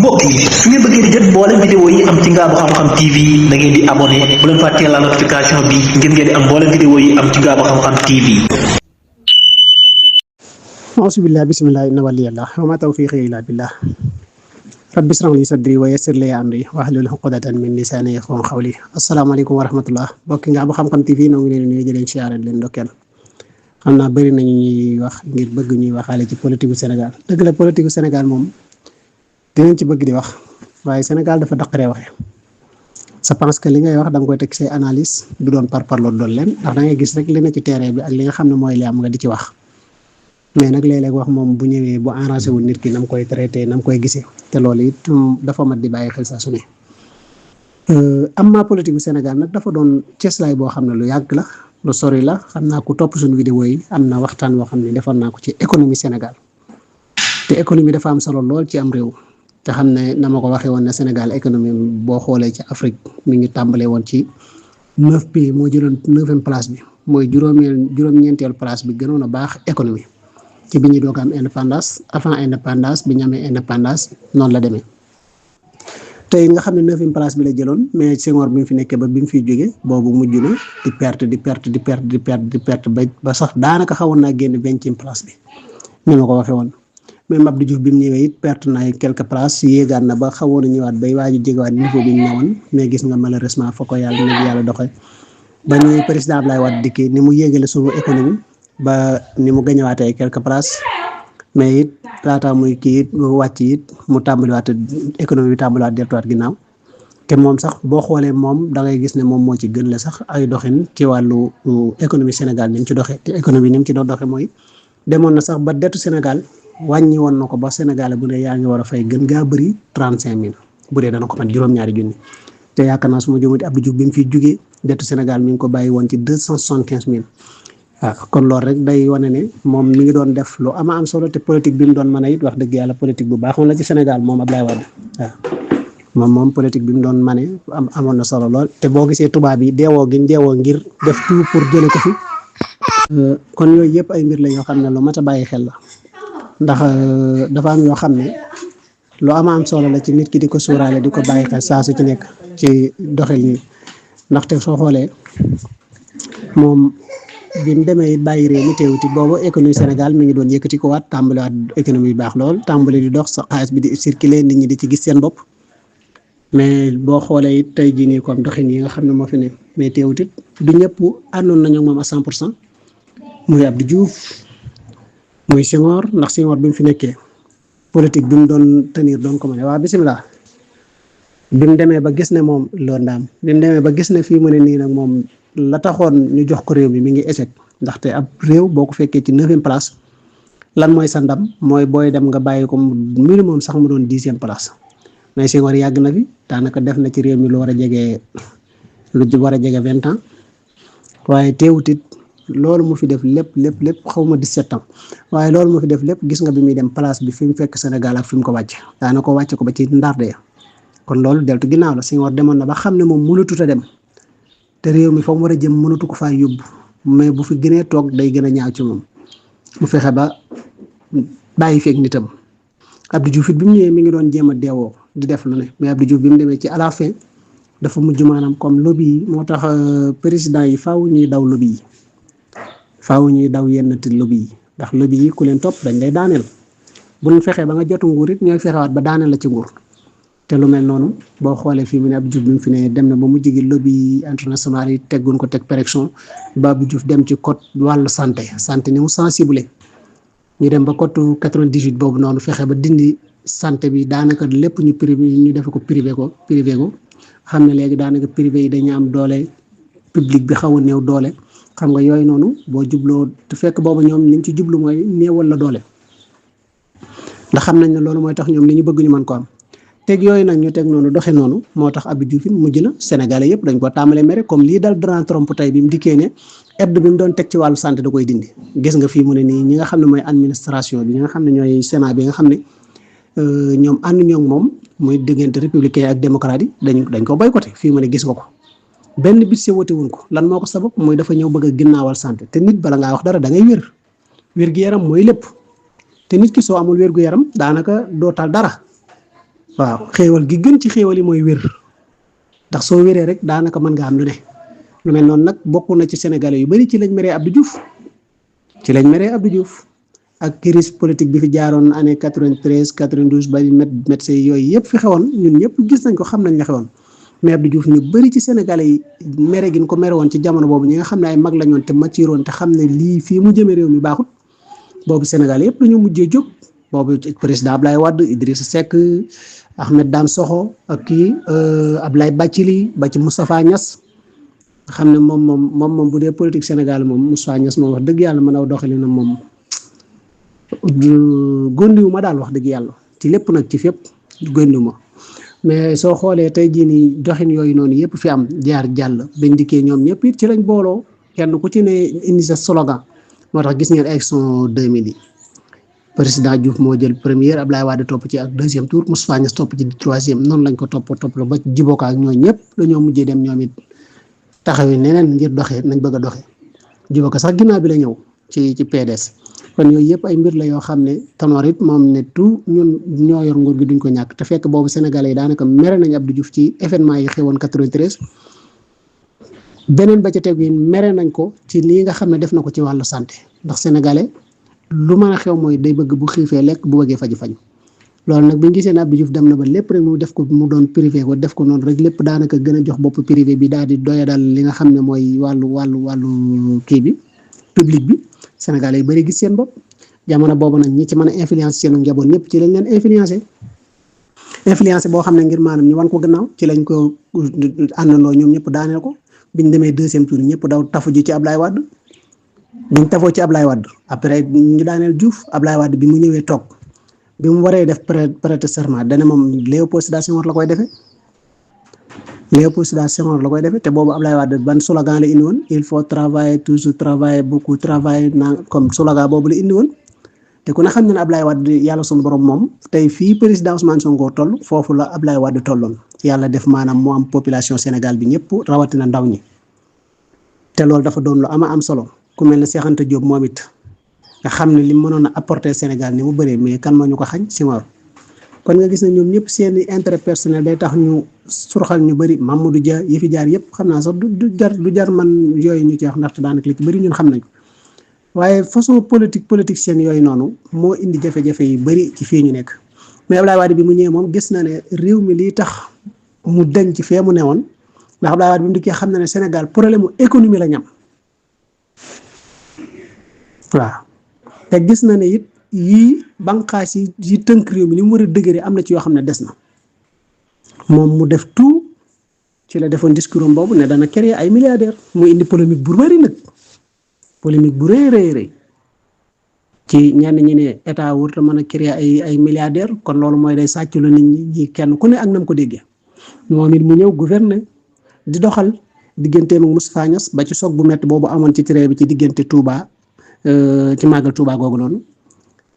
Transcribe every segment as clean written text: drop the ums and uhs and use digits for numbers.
mbokk yi su ngeen bëggee di jot mboolem vidéo yi am ci Ngaabu Xam-Xam TV da ngeen di abonné bu leen fàttee la notification bi ngir ngeen di am mboolem vidéo yi am ci Ngaabu Xam-Xam TV. auzubillah bismillah inna waliyallah wa ma tawfiqi illa billah rabbi israh li sadri wa yassir li amri wahlul uqdatan min lisani yafqahu qawli. Asalaamaaleykum wa rahmatullah mbokki Ngaabu Xam-Xam TV noo ngi leen nuyu di leen siyaare leen ndokkeel. xam naa bëri nañu ñuy wax ngir bëgg ñuy waxaale ci politique gu Sénégal dëgg la politique gu Sénégal moom dinañ ci bëgg di wax waaye Sénégal dafa daqaree waxe je pense que li ngay wax da nga koy teg say analyse du doon parparloo doon leen ndax da ngay gis rek li na ci terrain bi ak li nga xam ne mooy li am nga di ci wax mais nag léeg-léeg wax moom bu ñëwee bu arrangé wul nit ki nam koy traité nam koy gisee te loolu it dafa mat di bàyyi xel saa su ne. am ma politique gu Sénégal nag dafa doon cëslaay boo xam ne lu yàgg la lu sori la xam naa ku topp suñu vidéo yi am na waxtaan boo xam ne defoon naa ko ci économie Sénégal te économie dafa am solo lool ci am réew. te xam ne na ma ko waxee woon ne Sénégal économie boo xoolee ci Afrique mi ngi tàmbalee woon ci 9 pays moo jëloon 9e place bi mooy juróom-ñeenteelu place bi gënoon a baax économie ci bi ñu doog am indépendance avant indépendance bi ñu amee indépendance noonu la demee. tey nga xam ne 9e place bi la jëloon mais Senghor bi mu fi nekkee ba bi mu fiy jógee boobu mujj na di perte ba sax daanaka xawoon naa génn 20e place bi ni ma ko waxee woon. même Abdou Diouf bi mu ñëwee it perte na quelques places yéegaat na ba xawoon a ñëwaat bay waaju jégawaat niveau bi ñu ñëwoon mais gis nga malheureusement fa ko yàlla doxee ba ñu président Abdoulaye Wade dikkee ni mu yéegale suñu économie ba ni mu gañewaatee quelques places mais it laata muy kii it wàcc it mu tàmbaliwaat économie bi tàmbaliwaat deltuwaat ginnaaw te moom sax boo xoolee moom da ngay gis ne moom moo ci gën la sax ay doxin ci wàllu économie Sénégal ni mu ci doxee te économie ni mu ci doon doxee mooy demoon na sax ba dettu Sénégal. wàññi woon na ko ba Sénégal bu ne yaa ngi war a fay gën gaa bëri 35 000 bu dee dana ko mat juróom-ñaari junni te yaakaar naa su ma jëmati Abdou Diouf bi mu fiy jugee dettu Sénégal mi ngi ko bàyyi woon ci 275 000 waaw kon loolu rek day wane ne moom mi ngi doon def lu ama am solo te politique bi mu doon mën a it wax dëgg yàlla politique bu baaxoon la ci Sénégal moom Abdoulaye Wade waaw moom politique bi mu doon mane amoon na solo lool te boo gisee tubaab yi deewoo ngir def tout pour jële ko fi kon yooyu yëpp ay mbir la yoo xam ne lu mat a bàyyi xel la. ndax dafa am yoo xam ne lu am solo la ci nit ki di ko suuraale di ko bàyyi xel saa su ci nekk ci doxel nii ndaxte soo xoolee moom bi mu demee bàyyi réew mi teewuti boobu économie Sénégal mi ngi doon yëkkati ko waat tàmbaliwaat économie bi baax lool tàmbali di dox sa xaalis bi di circuler nit ñi di ci gis seen bopp mais boo xoolee it tey jii nii comme doxin yi nga xam ne moo fi ne mais teewuti du ñëpp àndoon nañu moom à 100% muy Abdou Diouf. muy Senghor ndax Senghor bi mu fi nekkee politique bi mu doon tenir doon ko mën waa bisimilah bi mu demee ba gis ne moom loolu ndaam bi mu demee ba gis ne fii mu ne nii nag moom la taxoon ñu jox ko réew mi ngi échec ndaxte ab réew boo ko fekkee ci 9e place lan mooy sa ndam mooy booy dem nga bàyyi ko minimum sax mu doon 10e place mais Senghor yàgg na fi daanaka def na ci réew mi lu war a jege 20 ans waaye teewutit loolu mu fi def lépp xawma 17 ans waaye loolu mu fi def lépp gis nga bi muy dem place bi fi mu fekk Sénégal ak fi mu ko wàcc daana ko wàcc ko ba ci ndarde kon loolu deltu ginnaaw la Senghor demoon na ba xam ne moom mënatut a dem te réew mi fa mu war a jëm mënatu ko faa yóbbu mais bu fi gënee toog day gën a ñaaw ci moom mu fexe ba bàyyi feeg nitam Abdou Diouf it bi mu ñëwee mi ngi doon jéem a deewoo di def lu ne mais Abdou Diouf bi mu demee ci à la fin dafa mujj maanaam comme lobby yi moo tax président yi faaw ñuy daw lobby yi faaw ñuy daw yenn ti lobby yi ndax lobby yi ku leen topp dañ lay daaneel bu ñu fexee ba nga jotu nguur it ñooy fexewaat ba daaneel la ci nguur te lu mel noonu boo xoolee fii mu ne Abdou Diouf bi mu fi ne dem na ba mu jigi lobby international yi tegguñ ko teg pression ba Abdou Diouf dem ci code wàllu santé ni mu sensible ñu dem ba code 98 boobu noonu fexe ba dindi santé bi daanaka lépp ñu privé ñu defe ko privé ko xam ne léegi daanaka privé yi dañu am doole public bi xaw a néew doole xam nga yooyu noonu boo jubloo te fekk boobu ñoom liñ ci jublu mooy néewal la doole ndax xam nañ ne loolu mooy tax ñoom li ñu bëgg ñu mën ko am teg yooyu nag ñu teg noonu doxe noonu moo tax Abdou Diouf mujj na Sénégalais yëpp dañ ko tàmbalee mere comme lii dal Donald Trump tey bi mu dikkee ne aide bi mu doon teg ci wàllu santé da koy dindi gis nga fii mu ne nii ñi nga xam ne mooy administration bi ñi nga xam ne ñooy Sénat bi nga xam ne ñoom ànd ñoo moom muy diggante républicain ak démocrate yi dañ ko boycotté fii mu ne gis nga ko benn bit si wote wuñ ko lan moo ko sabab mooy dafa ñëw bëgg a ginnaawal santé te nit bala ngaa wax dara da ngay wér gu yaram mooy lépp te nit ki soo amul wér gu yaram daanaka doo tal dara waaw xéewal gi gën ci xéewal yi mooy wér ndax soo wéree rek daanaka mën nga am lu ne lu mel noonu nag bokk na ci sénégalais yu bari ci lañ meree Abdou Diouf ak crise politique bi fi jaaroon année 93 92 ba médecin yooyu yëpp fi xewoon ñun ñëpp gis nañ ko xam nañ la xewoon mais Abdou Diouf ñu bari ci sénégalais yi mere gi ñu ko mere woon ci jamono boobu ñi nga xam ne ay mag lañoon te maturoon te xam ne lii fii mu jëmee réew mi baaxut boobu sénégalais yëpp dañoo mujjee jóg boobu président Ablaye Wade Idrissa Seck Ahmed Dame Sokho ak kii Ablaye Bathily ba ci Moustapha Niass xam ne moom bu dee politique Sénégal moom Moustapha Niass moom wax dëgg yàlla mën a doxali na moom góndiwu ma daal wax dëgg yàlla ci lépp nag ci fépp góndiwu ma mais soo xoolee tey jii nii doxin yooyu noonu yëpp fi am jaar jàll bañ dikkee ñoom ñëpp it ci lañ booloo kenn ku ci ne indi sa slogan moo tax gis ngeen élection 2000 yi président Diouf moo jël première Ablaye Wade topp ci ak deuxième tour Moustapha Niasse topp ci troisième noonu lañ ko topp la ba jiboka ak ñooñu ñëpp dañoo mujjee dem ñoom it taxawee neneen ngir doxee nañ bëgg a doxee jiboka sax ginnaaw bi la ñëw ci PDS kon yooyu yëpp ay mbir la yoo xam ne Tanor it moom ne tout ñun ñoo yor nguur gi duñ ko ñàkk te fekk boobu sénégalais yi daanaka mere nañ Abdou Diouf ci événement yi xewoon 93 beneen ba ca tegu yi mere nañ ko ci lii nga xam ne def na ko ci wàllu santé ndax sénégalais lu mën a xew mooy day bëgg bu xiifee lekk bu bëggee faju loolu nag bi ñu gisee ne Abdou Diouf dem na ba lépp rek mu def ko mu doon privé ko def ko noonu rek lépp daanaka gën a jox bopp privé bi daal di doya dal li nga xam ne mooy wàllu kii bi public bi sénégalais yi bari gis seen bopp jamono boobu nag ñi ci mën a influence seen njaboot ñëpp ci lañ leen influencé boo xam ne ngir maanaam ñu wan ko gannaaw ci lañ ko àndandoo ñoom ñëpp daaneel ko biñ demee deuxième tour ñëpp daw tafu ji ci Ablaye Wade biñ tafoo ci Ablaye Wade après ñu daaneel Diouf Ablaye Wade bi mu ñëwee toog bi mu waree def prêter serment dana moom Léopold Sédar Senghor la koy defee te boobu Ablaye Wade ban slogan la indi woon il faut travailler toujours travailler beaucoup travailler comme slogan boobu la indi woon te ku ne xam ne ne Ablaye Wade yàlla sunu borom moom tey fii président Ousmane Sonko toll foofu la Ablaye Wade tolloon yàlla def maanaam moo am population Sénégal bi ñëpp rawatina ndaw ñi te loolu dafa doon lu am solo ku mel ne Cheikh Anta Diop moom it nga xam ne li mu mënoon a apporter Sénégal ni mu bëree mais kan moo ñu ko xañ Senghor kon nga gis ne ñoom ñëpp seen intérêt personnel day tax ñu surxal ñu bëri Mamadou Dia yi fi jaar yëpp xam naa sax du jar man yooyu ñu ci wax ndaxte daanaka li ci bëri ñun xam nañ ko waaye façon politique seen yooyu noonu moo indi jafe-jafe yi bëri ci fii ñu nekk mais Ablaye Wade bi mu ñëwee moom gis na ne réew mi lii tax mu denc ci fee mu newoon ndax Ablaye Wade bi mu dikkee xam na ne Sénégal problème mu économie la ñam waaw te gis na ne it yii bànqaas yi tënk réew mi ni mu war a dëgëre am na ci yoo xam ne des na moom mu def tout ci la defoon discours am boobu ne dana créer ay milliardaires mu indi polémique bu bëri nag polémique bu rëy ci ñenn ñi ne état warut a mën a créer ay milliardaires kon loolu mooy day sàcc lu nit ñi kenn ku ne ak nam ko déggee moom it mu ñëw gouverner di doxal digganteem ak Moustapha Niasse ba ci soog bu métti boobu amoon ci train bi ci diggante Touba ci màggal Touba googu noonu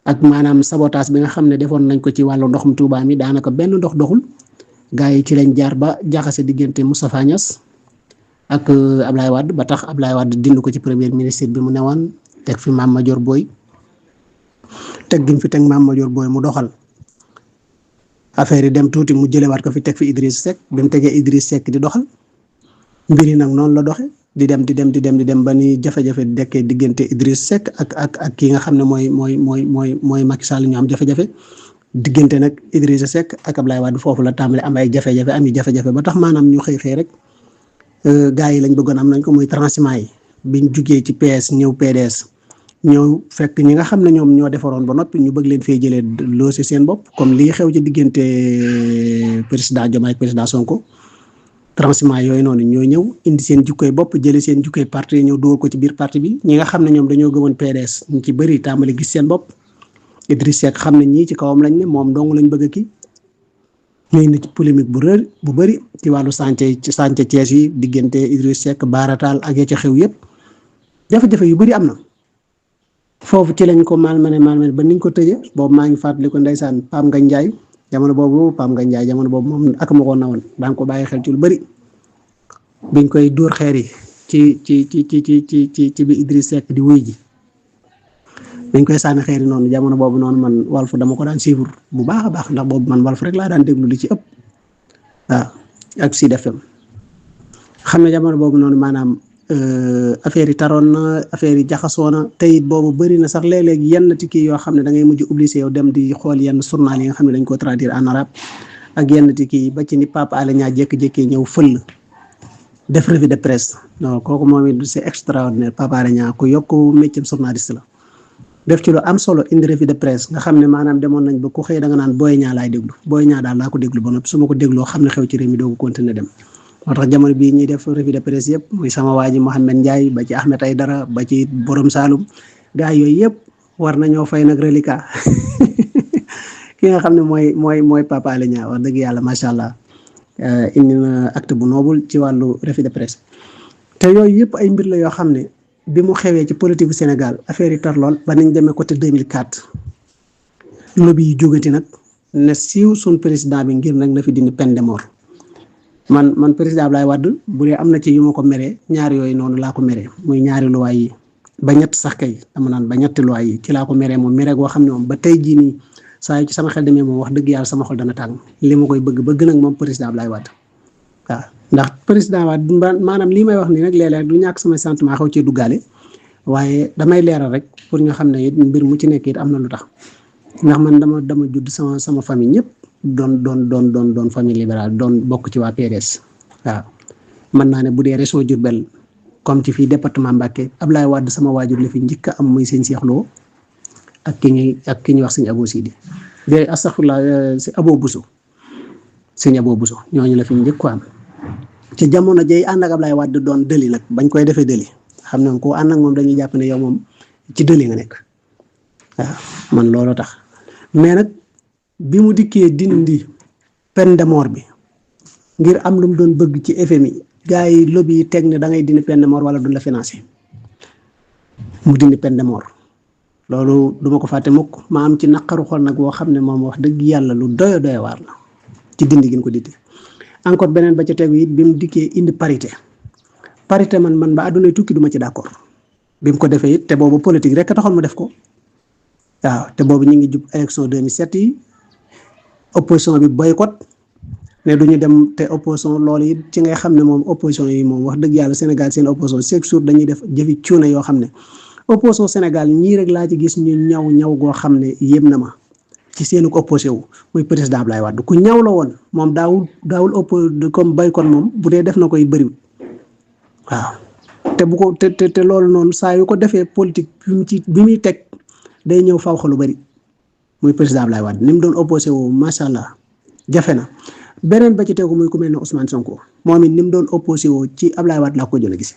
ak maanaam sabotage bi nga xam ne defoon nañ ko ci wàllu ndoxum Touba mi daanaka benn ndox doxul gars yi ci lañ jaar ba jaxase diggante Moustapha Niasse ak Ablaye Wade ba tax Ablaye Wade dind ko ci premier ministre bi mu newoon teg fi Mame Madior Boye teg gi mu fi teg Mame Madior Boye mu doxal affaire yi dem tuuti mu jëlewaat ko fi teg fi Idriss Seck bi mu tegee Idriss Seck di doxal mbir yi nag noonu la doxe di dem ba ni jafe-jafe dekkee diggante Idriss Seck ak ki nga xam ne mooy Macky Sall ñu am jafe-jafe diggante nag Idrissa Seck ak Ablaye Wade foofu la tàmbali am ay jafe-jafe ba tax maanaam ñu xëy rek gars yi lañ bëggoon am nañ ko muy transhumant yi biñ jugee ci PS ñëw PDS ñëw fekk ñi nga xam ne ñoom ñoo defaroon ba noppi ñu bëgg leen fee jëlee loose seen bopp comme lii xew ci diggante président Diomaye ak président Sonko transhumant yooyu noonu ñoo ñëw indi seen jukkoy bopp jëlee seen jukkoy parti ñëw dóor ko ci biir parti bi ñi nga xam ne ñoom dañoo gëmoon PDS ñu ci bëri tàmbali gis seen bopp Idriss Seck xam ne ñii ci kawam lañ ne moom dong lañ bëgg ki ñu indi ci polémique bu bëri ci wàllu chantier Thiès yi diggante Idriss Seck baarataal ak ya ca xew yëpp jafe-jafe yu bëri am na foofu ci lañ ko malmené ba niñ ko tëjee boobu maa ngi fàttali ko ndeysaan Pam Ngagne Ndiaye jamono boobu moom ak ma ko nawoon daa ngi ko bàyyi xel ci lu bëri biñ koy dóor xeer yi ci bi Idriss Seck di wuy ji dañ koy sànni xeeri noonu jamono boobu noonu man Walf dama ko daan suivre bu baax a baax ndax boobu man Walf rek laa daan déglu li ci ëpp waaw ak Sud FM xam ne jamono boobu noonu maanaam affaire yi taroon na affaire yi jaxasoo na te it boobu bëri na sax léeg-léeg yenn tikki yoo xam ne da ngay mujj obligé yow dem di xool yenn journal yi nga xam ne dañ ko traduire en arabe ak yenn tikki yi ba ci ni Pape Alé Niang jékki-jékki ñëw fël def revue de presse non kooku moom it c'est extraordinaire Pape Alé Niang ku yokk métier journaliste la def ci lu am solo indi revue de presse nga xam ne maanaam demoon nañ ba ku xëy da nga naan Boy Niang laay déglu Boy Niang daal laa ko déglu ba noppi su ma ko dégloo xam ne xew ci réew mi doo ko continuer dem moo tax jamono bii ñuy def revue de presse yëpp muy sama waa ji Mouhamed Ndiaye ba ci Ahmed Aïdara ba ci Borom Saloum gars yooyu yëpp war nañoo fay nag reliquat ki nga xam ne mooy Pape Alé Niang wax dëgg yàlla macha allah indi na acte bu noble ci wàllu revue de presse te yooyu yëpp ay mbir la yoo xam ne bi mu xewee ci politique bu Sénégal affaire yi tar lool ba nañ demee côté 2004 lobby yi jógati nag ne siiw suñ président bi ngir nag na fi dindi peine de mort man président Abdoulaye Wade bu dee am na ci yu ma ko meree ñaar yooyu noonu laa ko meree muy ñaari luwaay yi ba ñett sax kay dama naan ba ñetti luwaay yi ci laa ko meree moom mere goo xam ne moom ba tey jii nii saa yu ci sama xel demee moom wax dëgg yàlla sama xol dana tàng li ma koy bëgg nag moom président Abdoulaye Wade waaw ndax président Wade maanaam lii may wax nii nag léeg-léeg du ñàkk sama sentiment xaw cee duggaale waaye damay leeral rek pour nga xam ne it mbir mu ci nekk it am na lu tax ndax man dama judd sama famille ñëpp doon famille libérale doon bokk ci waa PDS waaw mën naa ne bu dee région Diourbel comme ci fii département Mbacké Abdoulaye Wade sama waajur la fi njëkk a am muy sëñ Cheikh Lo ak ki ñuy wax sëñ Abo Sidi de astaghfirullah si Abo Bousso sëñ Abo Bousso ñooñu la fi njëkk ko am ci jamono jay ànd ak Abdoulaye Wade doon dëli nag bañ koy defee dëli xam ne ko ànd ak moom dañuy jàpp ne yow moom ci dëli nga nekk waaw man loolu tax mais nag bi mu dikkee dindi peine de mort bi ngir am lu mu doon bëgg ci FMI gars yi lobby yi teg ne da ngay dindi peine de mort wala du la financé mu dindi peine de mort loolu duma ko fàtte mukk ma am ci naqaru xol nag boo xam ne moom wax dëgg yàlla lu doy waar la ci dindi gin ko dindi encore beneen ba ca tegu it bi mu dikkee indi parité man ba àdduna tukki duma ci d'accord bi mu ko defee it te boobu politique rek a taxoon mu def ko waaw te boobu ñu ngi jub élection 2007 yi opposition bi boycott ne duñu dem te opposition loolu it ci ngay xam ne moom opposition yi moom wax dëgg yàlla Sénégal seen opposition chaque jour dañuy def jëfi cuune yoo xam ne opposition Sénégal ñii rek laa ci gis ñu ñaw goo xam ne yéem na ma ci seenu ko opposé wu muy président Abdoulaye Wade ku ñaw la woon moom daawul comme boycott moom bu dee def na koy bëriwul waaw te bu ko te loolu noonu saa yu ko defee politique bi muy teg day ñëw faw xalu bari muy président Abdoulaye Wade ni mu doon opposé wu macha allah jafe na beneen ba ci tegu muy ku mel ne Ousmane Sonko moom it ni mu doon opposé wu ci Abdoulaye Wade laa ko jël a gis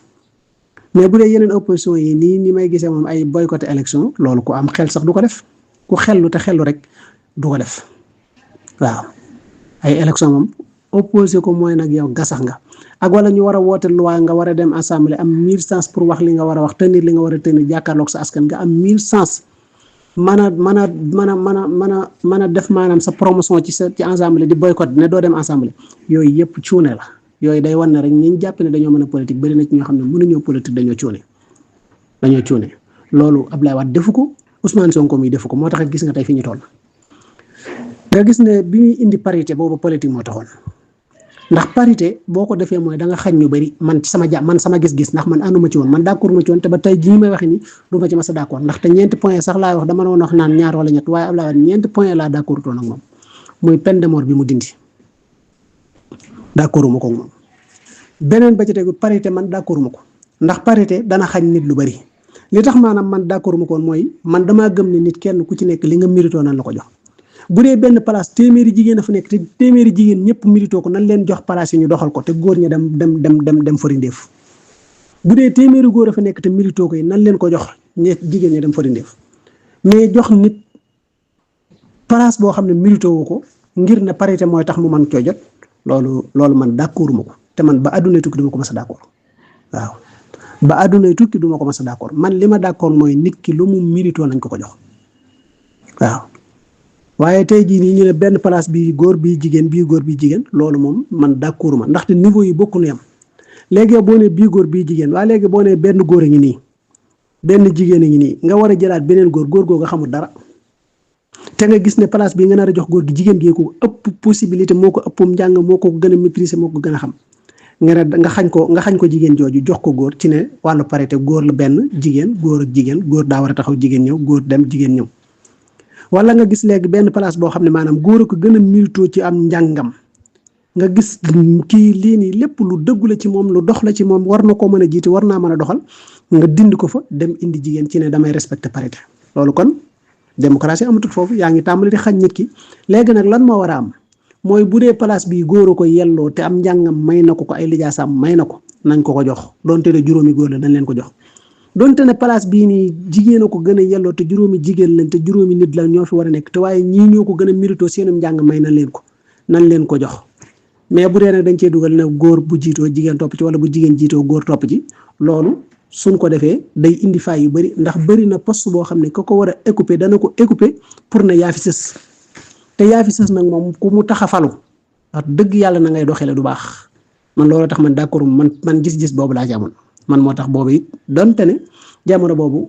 mais bu dee yeneen opposition yi nii ni may gisee moom ay boycotté élection loolu ku am xel sax du ko def ku xellu te xellu rek du ko def waaw ay élection moom opposé ko mooy nag yow gasax nga ak wala ñu war a woote loi nga war a dem assemblée am 1000 sens pour wax li nga war a wax tenir li nga war a tenir jàkkaarloog sa askan nga am 1000 sens mën a def maanaam sa promotion ci assemblée di boycott ne doo dem assemblée yooyu yëpp cuune la yooyu day wan ne rek ñi jàpp ne dañoo mën a politique bari na ci ñoo xam ne mënuñoo politique dañoo cuune loolu Abdoulaye Wade defu ko Ousmane Sonko mi defu ko moo tax gis nga tey fi ñu toll nga gis ne bi ñuy indi parité boobu politique moo taxoon ndax parité boo ko defee mooy da nga xañ ñu bari man sama gis-gis ndax man ànduma ci woon man d'accord ma ci woon te ba tey jii may waxe ni du ma ci mas a d'accord ndax te ñeenti point sax laay wax dama doon wax naan ñaar wala ñett waaye Abdoulaye Wade ñeenti point laa d'accord toon ak moom muy peine de mort bi mu dindi d'accorduma ko moom beneen ba ci tegu parité man d'accorduma ko ndax parité dana xañ nit lu bari li tax maanaam man d'accorduma ko woon mooy man damaa gëm ne nit kenn ku ci nekk li nga mérito nan la ko jox bu dee benn place téeméeri jigéen a fa nekk te téeméeri jigéen ñëpp mérito ko nan leen jox place yi ñu doxal ko te góor ña dem forindeef bu dee téeméeri góor a fa nekk te mérito ko yi nan leen ko jox jigéen ña dem forindeef mais jox nit place boo xam ne mérito wu ko ngir ne parité mooy tax mu mën coo jot loolu man d'accorduma ko te man ba àdduna tukki duma ko mas a d'accord waaw ba àdduna tukki duma ko mas a d'accord man li ma d'accord mooy nit ki lu mu mérito nañ ko jox waaw waaye tey jii nii ñu ne benn place bi góor bi jigéen loolu moom man d'accord ma ndaxte niveau yi bokku ñu am léegi boo ne bii góor bii jigéen waaye léegi boo ne benn góor a ngi nii benn jigéen a ngi nii nga war a jëlaat beneen góor googu xamul dara te nga gis ne place bi nga nar a jox góor gi jigéen gi ko ëpp possibilité moo ko ëppum njàng moo ko gën a maîtriser moo ko gën a xam nga xañ ko jigéen jooju jox ko góor ci ne wàllu parité góor la benn jigéen góor ak jigéen góor daa war a taxaw jigéen ñëw góor dem jigéen ñëw. wala nga gis léegi benn place boo xam ne maanaam góor a ko gën a militoo ci am njàngam nga gis kii lii nii lépp lu dëggu la ci moom lu dox la ci moom war na koo mën a jiite war naa mën a doxal nga dindi ko fa dem indi jigéen ci ne damay respecté parité loolu kon démocratie amatul foofu yaa ngi tàmbali di xañ nit ki léegi nag lan moo war a am mooy bu dee place bi góor a ko yelloo te am njàngam may na ko ay lijaasam may na ko nañ ko jox donte ne juróomi góor la nañ leen ko jox donte ne place bii nii jigéen a ko gën a yelloo te juróomi jigéen lañ te juróomi nit la ñoo fi war a nekk te waaye ñii ñoo ko gën a militoo seenum njàng may nañ leen ko jox mais bu dee nag dañ cee dugal ne góor bu jiitoo jigéen topp ci wala bu jigéen jiitoo góor topp ci loolu suñ ko defee day indi fay yu bëri ndax bëri na poste boo xam ne ka ko war a occuper dana ko occuper pour ne yaa fi sës te yaa fi sës nag moom ku mu tax a falu wax dëgg yàlla na ngay doxale du baax man loolu tax man d'accord man gis-gis boobu laa ci amoon man moo tax boobu it donte ne jamono boobu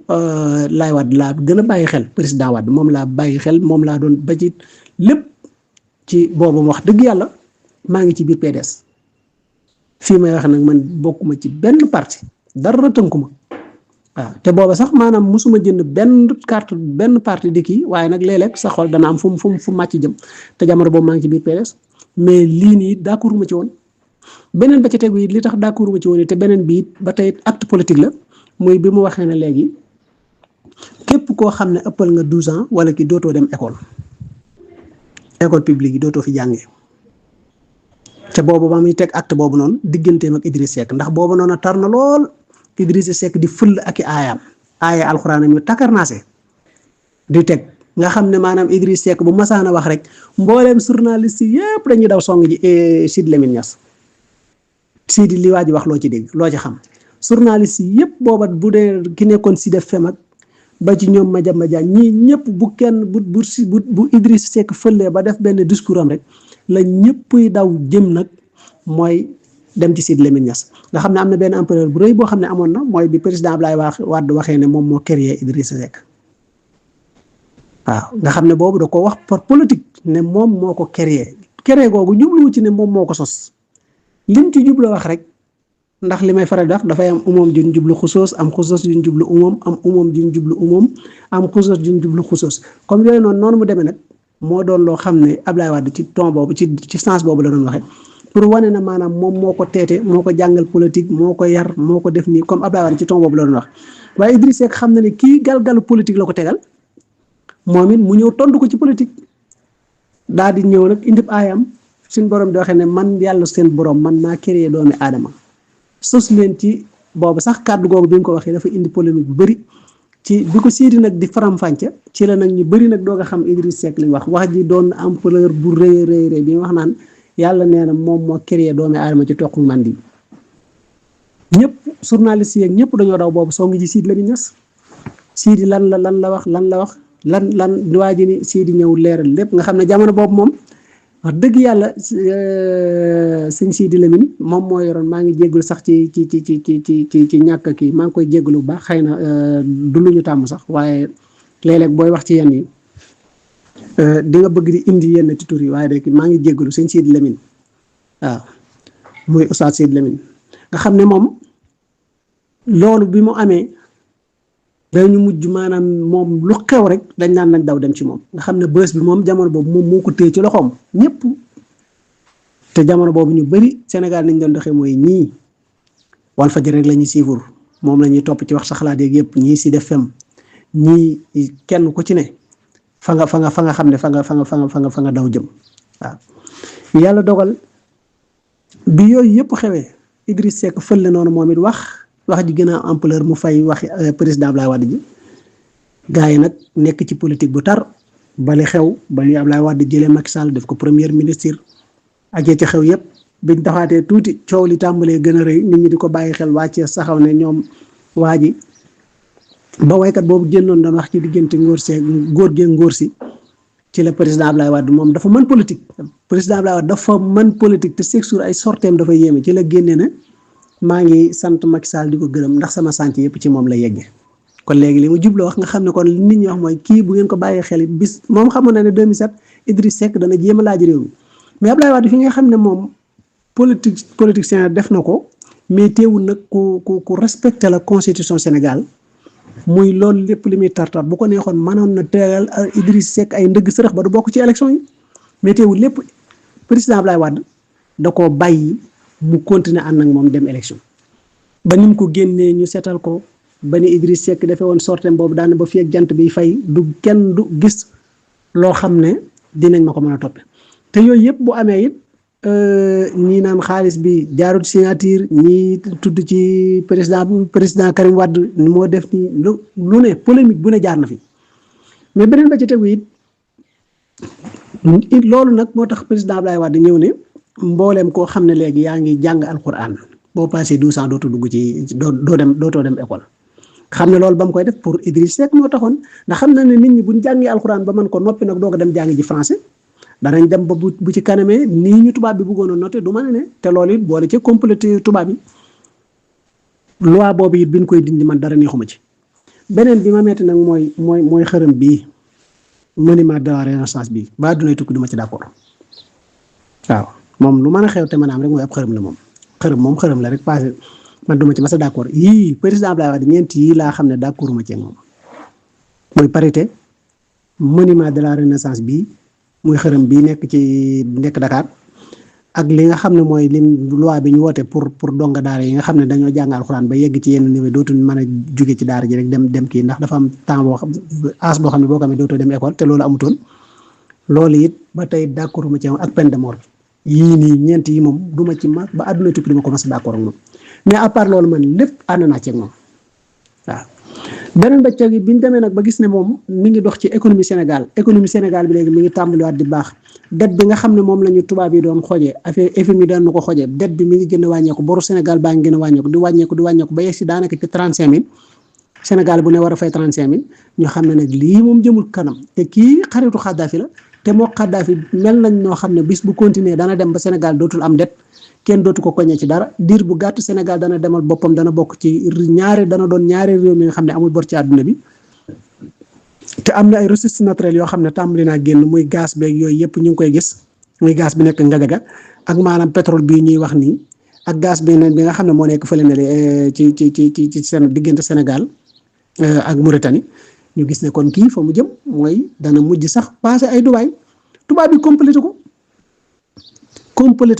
Laay Wàdd laa gën a bàyyi xel président Wàdd moom laa bàyyi xel moom laa doon ba ci lépp ci boobu wax dëgg yàlla maa ngi ci biir PDS fii may wax nag man bokkuma ci benn parti dara tënkuma waaw te booba sax maanaam mosuma jënd benn carte benn parti di kii waaye nag léeg-léeg sa xol dana am fu màcc jëm te jamono boobu maa ngi ci biir PDS mais lii nii d'accord ma ci woon beneen ba ca tegu it li tax d'accord ma ci woon te beneen bi it ba tey acte politique la muy bi mu waxee ne léegi képp koo xam ne ëppal nga 12 ans wala ki dootoo dem école publique yi dootoo fi jàngee te boobu ba muy teg acte boobu noonu digganteem ak Idriss Seck ndax boobu noonu tar na lool Idriss Seck di fël ak i aaya alxuraan yu takarnaase di teg nga xam ne maanaam Idriss Seck bu masaana wax rek mbooleem journaliste yi yëpp dañuy daw song ji Sidy Lamine Niass Sidy li waa ji wax loo ci dégg loo ci xam journaliste yi yëpp booba bu dee ki nekkoon Sud FM ak ba ci ñoom Madiambal Diagne ñii ñëpp bu kenn bu Idriss Seck fëlee ba def benn discours am rek la ñëpp daw jëm nag mooy dem ci Sidy Lamine Niass nga xam ne am na benn empereur bu rëy boo xam ne amoon na mooy bi président Abdoulaye Wade waxee ne moom moo créé Idriss Seck waaw nga xam ne boobu da ko wax par politique ne moom moo ko créé googu jubluwu ci ne moom moo ko sos lim ci jublu wax rek ndax li may faral di wax dafay am umum juñ jublu xusoos am xusoos juñ jublu umum am umum juñ jublu umum am xusoos juñ jublu xusoos comme yooyu noonu mu demee nag moo doon loo xam ne Abdoulaye Wade ci ton boobu ci sens boobu la doon waxee pour wane na maanaam moom moo ko teete moo ko jàngal politique moo ko yar moo ko def nii comme Abdoulaye Wade ci ton boobu la doon wax waaye Idriss Seck xam na ne kii galgalu politique la ko tegal moom it mu ñëw tontu ko ci politique daal di ñëw nag indi aayam suñ borom di waxee ne man yàlla seen borom man maa créé doomi aadama sos leen ci boobu sax kàddu googu bi nga ko waxee dafa indi polémique bu bëri ci bi ko Sidy nag di faram-fàcce ci la nag ñu bëri nag doog a xam Idriss Seck li wax ji doon ampleur bu rëy bi wax naan yàlla nee na moom moo créé doomi aadama ci toq mandi ñëpp journaliste yeeg ñëpp dañoo daw boobu soo ngi ci Sidy Lamine Niass Sidy lan la wax lan waa ji ni Sidy ñëw leeral lépp nga xam ne jamono boobu moom wax dëgg yàlla sëñ Sidy Lamine moom moo yoroon maa ngi jégalu sax ci ñàkk kii maa ngi koy jégalu bu baax xëy na du lu ñu tàmm sax waaye léeg-léeg booy wax ci yenn yi di nga bëgg di indi yenn ci tur yi waaye rek maa ngi jégalu sëñ Sidy Lamine waaw muy Oustaz Sidy Lamine nga xam ne moom loolu bi mu amee dañu mujj maanaam moom lu xew rek dañ naan nañ daw dem ci moom nga xam ne bës bi moom jamono boobu moom moo ko téye ci loxoom ñëpp te jamono boobu ñu bëri Sénégal niñ doon doxee mooy ñii Walfadjri rek la ñuy suivre moom la ñuy topp ci wax sa xalaat yeeg yëpp ñii Sud FM ñii kenn ku ci ne fa nga xam ne fa nga daw jëm waaw yàlla dogal bi yooyu yëpp xewee Idriss Seck fële noonu moom it wax ji gën a ampleur mu fay wax président Abdoulaye Wade ji gars yi nag nekk ci politique bu tar bali xew bali Abdoulaye Wade jëlee Macky Sall def ko premier ministre ak ci xew yëpp biñ taxaatee tuuti coow li tàmbalee gën a rëy nit ñi di ko bàyyi xel wàccee saxaw ne ñoom waa ji ba waykat boobu génnoon doon wax ci diggante góor gee ngóor si ci la président Abdoulaye Wade moom dafa mën politique président Abdoulaye Wade dafa mën politique te chaque jour ay sorteem dafa yéeme ci la génne ne maa ngi sant Macky Sall di ko gërëm ndax sama sant yëpp ci moom la yegge kon léegi li mu jubloo wax nga xam ne kon li nit ñi wax mooy kii bu ngeen ko bàyyee xel bis moom xamoon na ne 2007 Idriss Seck dana jéem a laaj réew mi mais Abdoulaye Wade fi nga xam ne moom politicien def na ko mais teewul nag ku respecté la constitution Sénégal muy loolu lépp li muy tartar bu ko neexoon mënoon na teelal Idriss Seck ay ndëgg sërëx ba du bokk ci élection yi mais teewul lépp président Abdoulaye Wade da koo bàyyi mu continuer ànd ak moom dem élection ba ni mu ko génnee ñu seetal ko ba ni Idriss Seck defee woon sortem boobu daane ba fii ak jant bi fay du kenn du gis loo xam ne dinañ ma ko mën a toppe te yooyu yëpp bu amee it ñii naan xaalis bi jaarut signature ñii tudd ci président Karim Wade ni moo def ni lu ne polémique bu ne jaar na fi mais beneen ba ci tegu it loolu nag moo tax président Abdoulaye Wade ñëw ne mbooleem koo xam ne léegi yaa ngi jàng alquran boo passé 12 ans dootoo dugg ci dootoo dem école xam ne loolu ba mu koy def pour Idriss Seck moo taxoon ndax xam na ne nit ñi buñ jàngi alquran ba mën ko noppi nag doog a dem jàngi ji français danañ dem ba bu ci kanamee nii ñu tubaab bi bëggoon a noté du mën a ne te loolu it boole ci complété tubaab yi loi boobu it bi ñu koy dindi man dara neexuma ci beneen bi ma metti nag mooy xërëm bii monument de la renaissance bii ba dunay tukki du ma ci d'accord waaw moom lu mën a xew te mën a am rek mooy ab xërëm la moom xërëm la rek passé man duma ci mas a d'accord yii président Abdoulaye Wade ñeent yii laa xam ne d'accord ma ci moom mooy parité monument de la renaissance bii muy xërëm bii nekk Dakar ak li nga xam ne mooy lim loi bi ñu woote pour donga daara yi nga xam ne dañoo jàng alxuraan ba yegg ci yenn niveau dootuñ mën a jóge ci daara ji rek dem kii ndax dafa am temps boo xam âge boo xam ne boo ko amee dootoo dem école te loolu amutoon loolu it ba tey d'accord ma ci ak peine de mort yii nii ñeent yi moom duma ci ma ba àdduna tukki duma ko mas a d'accord ak moom mais à part loolu man lépp ànd naa ci ak moom waaw beneen ba ci bi ñu demee nag ba gis ne moom mi ngi dox ci économie Sénégal bi léegi mi ngi tàmbaliwaat di baax dette bi nga xam ne moom la ñu tubaab yi doon xojee affaire FMI daan na ko xojee dette bi mi ngi gën a wàññeeku boru Sénégal baa ngi gën a wàññeeku di wàññeeku ba yegg si daanaka ci 35000 Sénégal bu ne war a fay 35000 ñu xam ne nag lii moom jëmul kanam te kii xaritu Xaddaafi la te moo Xaddaafi mel nañ noo xam ne bis bu continuer dana dem ba Sénégal dootul am dette kenn dootu ko koñe ci dara diir bu gàtt Sénégal dana demal boppam dana bokk ci dana doon ñaari réew mi nga xam ne amul bor ci àdduna bi te am na ay ressources naturelles yoo xam ne tàmbali naa génn muy gaz beeg yooyu yëpp ñu ngi koy gis muy gaz bi nekk Ngadiaga ak maanaam pétrole bii ñuy wax nii ak gaz bi nga xam ne moo nekk fële ne ci seen diggante Sénégal ak Mauritanie ñu gis ne kon kii fa mu jëm mooy dana mujj sax passé ay Dubaï tubaab bi complété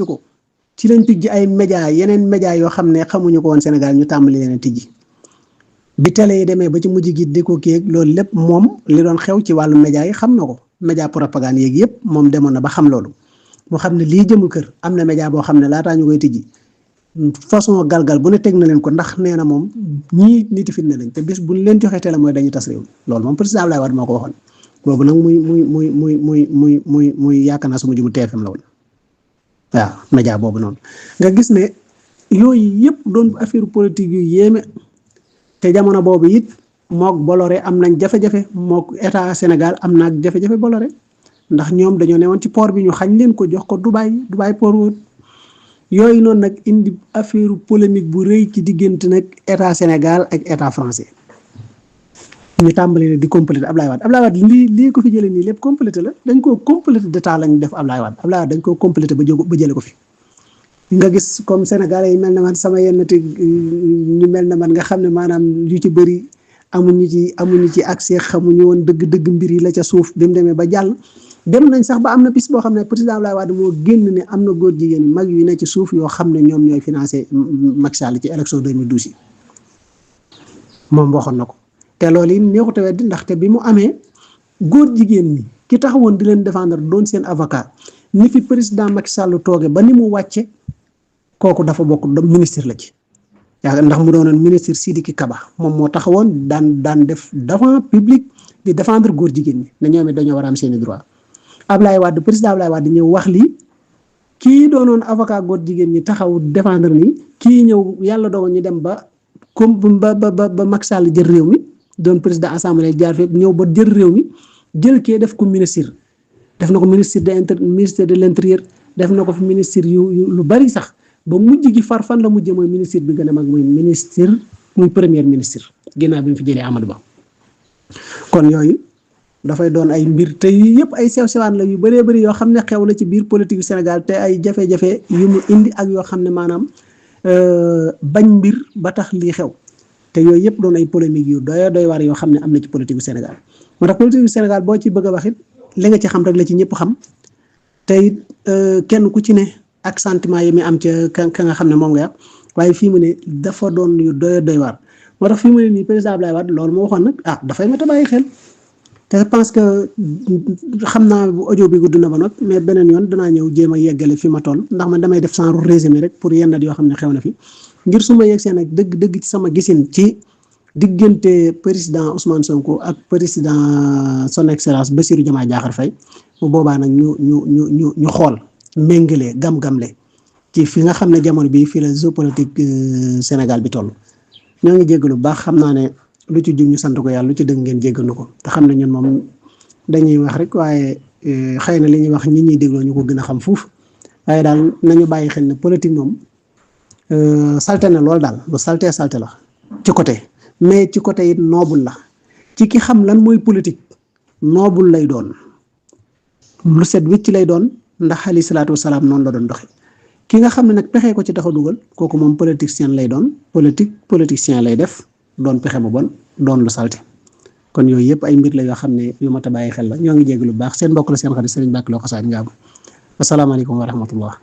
ko ci lañ tijji ay yeneen média yoo xam ne xamuñu ko woon Sénégal ñu tàmbali leen tijji bi télé yi demee ba ci mujj gi di ko kii ak loolu lépp moom li doon xew ci wàllu média yi xam na ko média propagande yeeg yëpp moom demoon na ba xam loolu mu xam ne lii jëmul kër am na média boo xam ne laataa ñu koy tijji façon galgal bu ne teg na leen ko ndax nee na moom ñii niti fitna lañ te bis buñ leen joxee télé mooy dañuy tas réew loolu moom président Abdoulaye Wade moo ko waxoon boobu nag muy yaakaar naa su ma jubu TFM la woon waaw média boobu noonu nga gis ne yooyu yëpp doon affaire politique yu yéeme te jamono boobu it mook Bolloré am nañ jafe-jafe mook état Sénégal am na ak jafe-jafe Bolloré ndax ñoom dañoo newoon ci port bi ñu xañ leen ko jox ko Dubaï port woon yooyu noonu nag indi affaire polémique bu rëy ci diggante nag état Sénégal ak état français ñu tàmbali di complété Abdoulaye Wade lii ko fi jëlee nii lépp complété la dañ koo complété d'état lañ def Abdoulaye Wade dañ koo complété ba jële ko fi nga gis comme Sénégalais yi mel na man sama yennati ñu mel na man nga xam ne maanaam yu ci bëri amuñu ci accès xamuñu woon dëgg mbir yi la ca suuf bi mu demee ba jàll dem nañ sax ba am na bis boo xam ne président Abdoulaye Wade moo génn ne am na góor jigéen mag yu ne ci suuf yoo xam ne ñoom ñooy financé Macky Sall ci élection 2012 yi moom waxoon na ko te loolu yi neexut a weddi ndaxte bi mu amee góor jigéen ñi ki taxawoon di leen défendre doon seen avocat ni fi président Macky Sall tooge ba ni mu wàcce kooku dafa bokk ministre la ci ndax mu doonoon ministre Sidiki Kaba moom moo taxawoon daan def devant public di défendre góor jigéen ñi ne ñoom it dañoo war a am seeni droit président Abdoulaye Wade ñëw wax lii kii doonoon avocat góor jigéen ñi taxaw défendre nii kii ñëw yàlla dogal ñu dem ba comme ba Macky Sall jël réew mi doon président assemblée jaar fépp ñëw ba jël réew mi jël kee def ko ministre def na ko ministre de l'intérieur def na ko fi ministre yu lu bari sax ba mujj gi fan la mujj mooy ministre bi gën a mag muy premier ministre ginnaaw bi mu fi jëlee Amadou Ba kon yooyu dafay doon ay mbir te yëpp ay sew-sewaan la yu bëree bëri yoo xam ne xew na ci biir politique du Sénégal te ay jafe-jafe yu mu indi ak yoo xam ne maanaam bañ mbir ba tax lii xew te yooyu yëpp doon ay polémique yu doy waar yoo xam ne am na ci politique du Sénégal moo tax politique du Sénégal boo ci bëgg a wax it li nga ci xam rek la ci ñëpp xam te it kenn ku ci ne ak sentiment yi mi am ca ka nga xam ne moom nga yàq waaye fii mu ne dafa doon yu doy waar moo tax fii mu ne nii président Abdoulaye Wade loolu moo waxoon nag dafay mat a bàyyi xel te je pense que xam naa audio bi gudd na ba noppi mais beneen yoon danaa ñëw jéem a yeggale fi ma toll ndax man damay def genre résumé rek pour yenn yoo xam ne xew na fi ngir su ma yegsee nag dëgg ci sama gisin ci diggante président Ousmane Sonko ak président son excellence Bassirou Diomaye Diakhar Faye bu boobaa nag ñu xool méngale gam-gamle ci fi nga xam ne jamono bii fii la géopolitique Sénégal bi toll ñoo ngi jéggalu bu baax xam naa ne lu ci jug ñu sant ko yàlla lu ci dëgg ngeen jéggalu ko te xam ne ñun moom dañuy wax rek waaye xëy na li ñuy wax ñi ñuy dégloo ñu ko gën a xam fuuf waaye daal nañu bàyyi xel ne politique moom salte na lool daal lu salte la ci côté mais ci côté it noobul la ci ki xam lan mooy politique noobul lay doon lu set wicc lay doon ndax alayhi salaatu wasalaam noonu la doon doxe ki nga xam ne nag pexe ko ci tax a dugal kooku moom politicien lay doon politicien lay def doon pexe bu bon doon lu salte kon yooyu yëpp ay mbir la yoo xam ne yu mat a bàyyi xel la ñoo ngi jégg lu baax seen mbokk la seen xarit Serigne Mbacke Lo Xassida Ngabou asalaamaaleykum wa rahmatullah